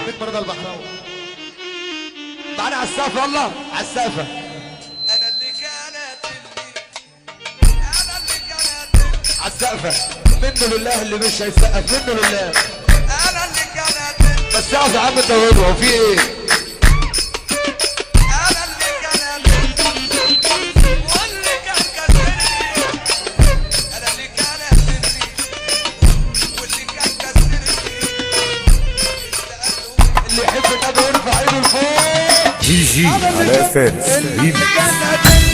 نجم رضا البحراوي. معانا على السقفه، يلا على السقفه. انا اللي كانت، انا اللي كانت على السقفه، منه لله اللي مش هيسقف، منه لله. انا اللي كانت. بس سقف يا عم انت، هو في ايه؟ انا اللي كانت واللي كان كسرني، انا اللي كانت واللي كان كسرني. اللي يحب النبي يرفع ايده لفوق. دي جي علاء فارس اللي ريميكس. كان قاتلني.